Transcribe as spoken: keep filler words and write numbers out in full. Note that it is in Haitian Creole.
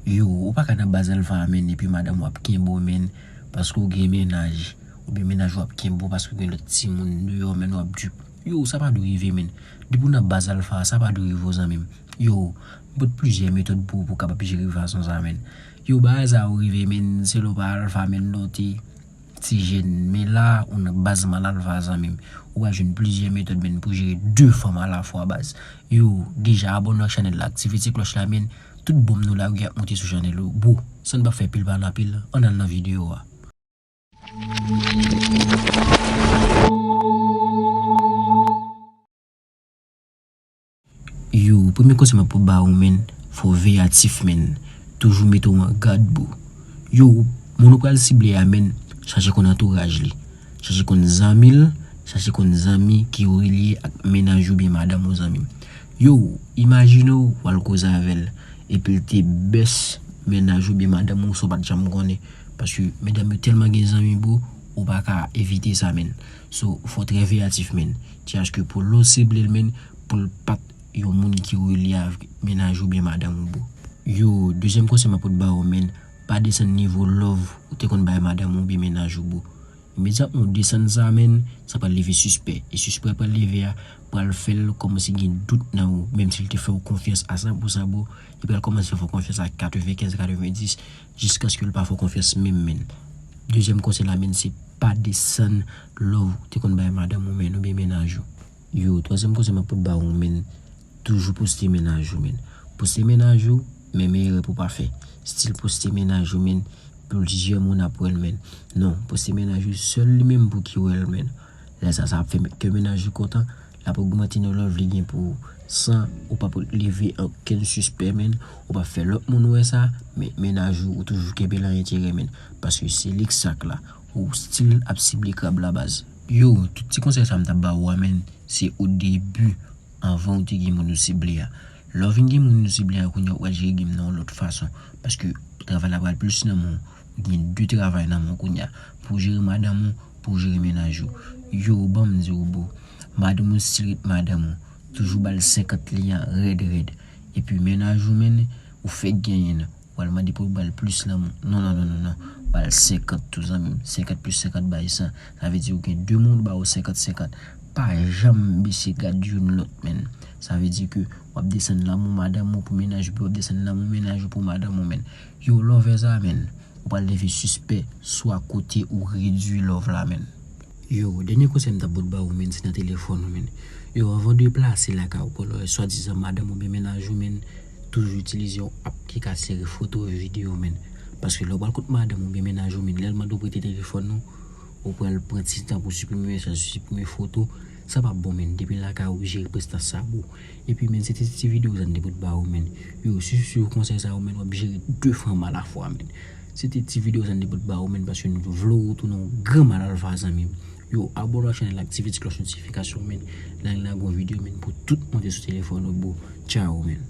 Yo, ou pa ka nan baz alfa a, menn, epi madanm ou ap kenbe w, menn, paske w gen mennaj. Oubyen mennaj ou ap kenbe w paske w gen lòt timoun deyò, menn, w ap dup. Yo, sa pa dwe rive, menn. Depi w nan baz alfa a, sa pa dwe rive w, zanmi m. Yo, m pot plizyè metòd pou ou pou w kapab jere fason sa, menn. Yo, bagay sa yo rive, menn, se lè w pa alfa, menn, lè w te ti jèn, men la, ou nan baz mal alfa, zanmi m. Ou pral jwenn plizyè metòd, menn, pou jere de fanm alafwa, baz. Yo, deja abòne ak chanèl la, aktive ti klòch la, menn. Tout bonm nou lage ap monte sou chanèl ou. Bro, san n pa fè pil pale anpil, ann al nan videyo a. Yo, premye konsèy m ap ba ou, menn, fò w veyatif, menn. Toujou mete w an gad, bro. Yo, moun ou pral sible a, menn, chache konn antouraj li. Chache konn zanmi l, chache konn zanmi ki relye ak mennaj oubyen madanm ou, zanmi m. Yo, imajine w, w al koze avè l, epi l te bès mennaj oubyen madanm ou san w pa t janm konnen. Paske medam yo tèlman gen zanmi, bro, ou pa ka evite sa, menn. So, fò w trè veyatif, menn. T H ke pou lè w sible l, menn, pou l pa t yon moun ki relye avèk mennaj ou oubyen madanm ou, bro. Yo, dezyèm konsèy m ap pot ba ou, menn, pa desann nivo love ou te konn bay madanm ou oubyen mennaj ou, bro. Imedyatman ou desann sa, menn, sa pral leve sispè. E sispè pral leve a, pral fè l kòmanse gen dout nan ou, menm si l te fè w konfyans a san pou san, bro, li pral kòmanse fè w konfyans a katrevenkenz, katrevenndis, jiskaske l pa fè w konfyans menm, menn. Dezyèm konsèy la, menn, se pa desann love ou te konn bay madanm ou, menn, oubyen mennaj ou. Yo, twazyèm konsèy m ap pot ba ou, menn, toujou poste mennaj ou, menn. Poste mennaj ou, men men erè pou w pa fè. Still poste mennaj ou, menn, plizyè moun ap wè l, menn. Non, poste mennaj ou sèl li menm pou ki wè l, menn. Lè sa, sa ap fè kè mennaj ou kontan, l ap ogmante nan love li gen pou ou, san ou p ap leve okenn sispè, menn. Ou p ap fè lòt moun wè sa, men mennaj ou, ou toujou kenbe l an enterè, menn. Paske se li k sak la. Ou still ap sible krab la, baz. Yo, tout ti konsèy sa m t ap ba ou a, menn, se o debi, anvan ou te gen moun ou sible a. Lè w vin gen moun ou sible a, kounye a ou pral jere game nan yon lòt fason. Paske travay la pral plis nan men w. Ou gen de travay nan men w kounye a. Pou w jere madanm ou, pou w jere mennaj ou. Yo, ban m di w, bro. Madanm ou still ret madanm ou. Toujou ba l senkant li an rèd, rèd. Epi mennaj ou, menn, ou fèk genyen l. W al mande pou l ba l plis lanmou. Non, non, non, non, non. Ba l senkant tou, zanmi m. Senkant plis senkant bay san. Sa vle di ou gen de moun ba ou senkant senkant. Pa janm bese gad youn lòt, menn. Sa vle di ke w ap desann lanmou madanm ou pou mennaj ou, w ap desann lanmou mennaj ou pou madanm ou, menn. Yo, love sa, menn. Ou pral leve sispè swa kote ou redui love la, menn. Yo, dènye konsèy m t ap pot ba ou, menn, se nan telefòn ou, menn. Yo, anvan w deplase lakay ou pou w al wè swadizan madanm oubyen mennaj ou, menn, toujou itilize yon app ki ka sere foto e videyo, menn. Paske lè w pral kot madanm oubyen mennaj ou, menn, lè l mande w prete telefòn ou, ou pral pran ti tan pou siprime mesaj, siprime foto, sa p ap bon, menn. Depi lakay ou, jere prestans sa, bro. Epi, menn, se te ti videyo sa n te pot ba ou, menn. Yo, si w swiv konsèy sa yo, menn, w ap jere de fanm alafwa, menn. Se te ti videyo sa n te pot ba ou, menn, paske nou vle w tounen yon gran mal alfa, zanmi m. Yo, abòne ak chanèl la, aktive ti klòch notifikasyon, menn. Lè n lage yon videyo, menn, pou tout monte sou telefòn ou, bro. Tchaw, menn.